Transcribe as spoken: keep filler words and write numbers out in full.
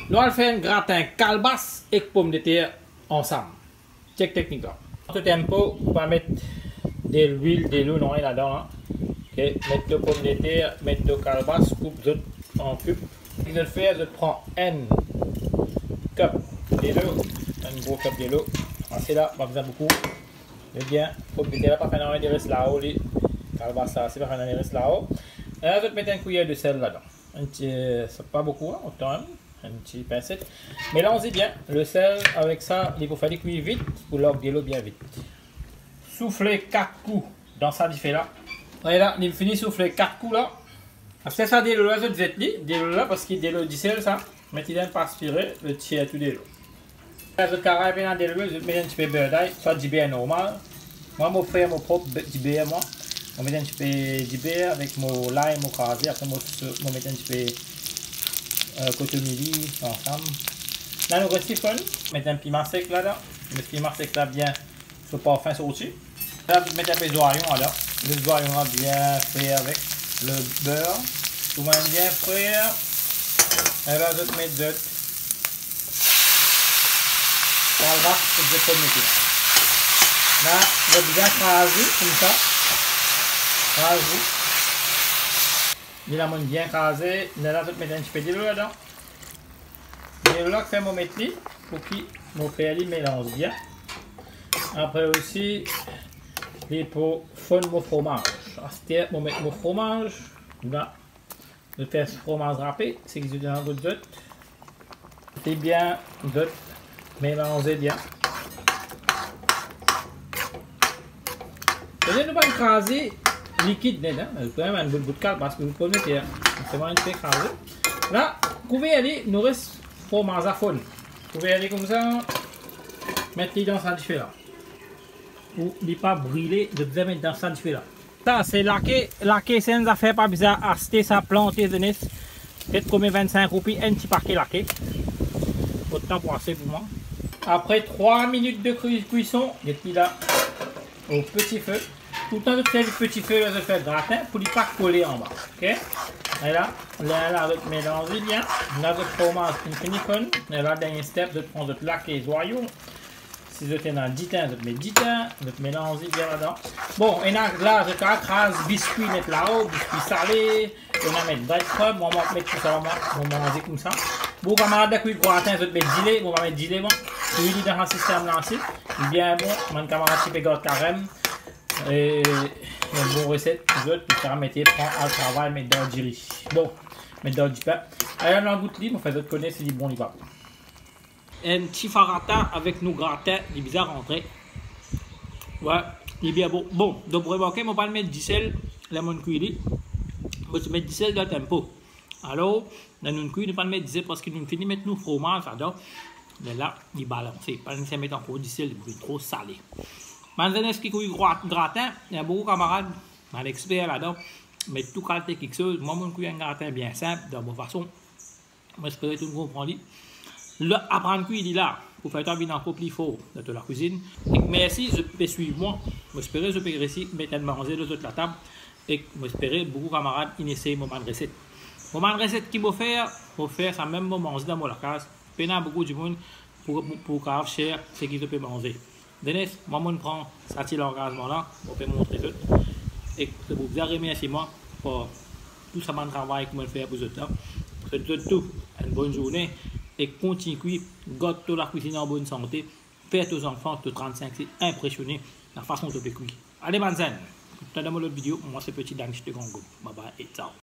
Nou al fer enn gratin kalbas ek pomdeter ansam. Chek teknik la. To tempo, ou pa met delwil, delo, nanye ladan la. Ok, met to pomdeter, met to kalbas, koup zot an kib. Ki zot fer, zot pran enn kip delo, enn gro kip delo. Ase la, pa bizin boukou. Ebien, pomdeter la pa fer nanye, li res lao li. Kalbas la, se pa fer nanye, li res lao. E la, zot met enn kwiyer de sel ladan. Enn ti, sa pa boukou, hein, otan, enn ti pinset. Melanz bien le sel avek sa, li pou fer li kwi vit, pou larg delo bien vit. Soufle kat kou dan sa dife la. Ala, li fini soufle kat kou la. Aster sa delo la, zot zet li, delo la, parski delo disel sa, met li dan aspire, li tir tou delo. Zot kapav met delo, zot met enn tipe ber day, swa diber normal. Mwa, mo fer mo prop be-, diber, mwa. Mo met enn tipe diber avek mo lay, mo kraze, apre mo so-, mo met enn tipe, euh, kotomili ansam. La, nou res sifonn, met enn piman sek ladan. Met piman sek la bien, so parfin sorti. La, met enpe zwayon ladan. Zwayon la bien frir avek le ber. Tou bann bien frir. E la, zot met zot kalbas, zot pou met. La, zot bien kraze koumsa. Kraze. Li la monn bien kraze. La, la, zot met enn tipe delo ladan. Delo la, fer mo met li, pou ki mo fer li melanz bien. Apre osi, li pou fonn mo fromaz. Aster mo met mo fromaz. La, zot fer fromaz rape, seki zot ena kot zot. Ebien, zot melanze bien. Ebien, nou pa kraze likid net, hein. Nou pran enn bout, bout kalbas, parski nou pran net, hein. Selman enn pe kraze. La, kouver li, nou res fromaz la fonn. Kouver li koumsa, met li dan sa dife la. Pou li pa brile, zot bizin met dan sa dife la. Sa, se lake, lake se enn zafer pa bizin aste sa, plante, zenes. Get konbien, vinn-sink roupi, enn ti pake lake. Otan pou ase pou mwa. Apre trwa minit de kwi-, kwison, get li la, o peti fe. Toultan zot fer peti fe, zot fer gratin, pou li pa kole anba, ok? E la, la, la, zot melanz li bien. La, zot fromaz finn fini fonn. E la, dernie step, zot pran zot lake zwayon. Si zot ena diten, zot met diten, zot melanz li bien ladan. Bon, ena la, zot kapav kraz biskwi net lao, biskwi sale, ena met bread crumb, mwa, mwa met tousala, mwa, mo manze koumsa. Bon, kamarad, dan kwi gratin, zot met dile, mo pa met dile, mwa. Kwi li dan sa sistem la osi. Bien bon, bann kamarad ki pe gard karem. E, enn bon reset pou zot, pou sa mete pran al travay, met dan diri. Bon, met dan dipin. Ala, nou gout li, mo fer zot kone si li bon li pa bon. Enn ti farata avek nou gratin, li bizin rantre. Wi, li bien bon. Bon, donk remarke, mo pa met disel, ler monn kwi li. Mo ti met disel dan tempo. Alor, ler nou kwi, nou pa met disel parski nou fini met nou fromaz ladan. Lerla, li balanse. Pa neseser met ankor disel, li pou vinn tro sale. Bann zenes ki kwi gra-, gratin, ena boukou kamarad, bann exper ladan, met tou kalite kiksoz. Mwa, monn kwi enn gratin bien sinp, dan mo fason. Mo espere to'nn konpran li. Ler aprann kwi li la, pou fer twa vinn ankor pli for dan to lakwizinn. Ek mersi zot pe swiv mwa. Mo espere zot pe resi met enn manze lor zot latab. Ek mo espere boukou kamarad inn esey mo bann reset. Mo bann reset ki mo fer, mo fer samem mo manze dan mo lakaz. Pena boukou dimoun pou, pou, pou kapav share seki zot pe manze. Zenes, mwa, monn pran sa ti langazman la, mo pe montre zot. Ek zot pou bien remersie mwa pou tou sa bann travay ki monn fer pou zot la. Swet zot tou enn bonn zourne e kontign kwi, gard to lakwizinn an bonn sante, fer to zanfan, to trannsink, se inpresione lafason to pe kwi. Ale bann zenn, toultan dan mo lot video, mwa se Petit Danish de Grand Gaube. Bye bye e ciao.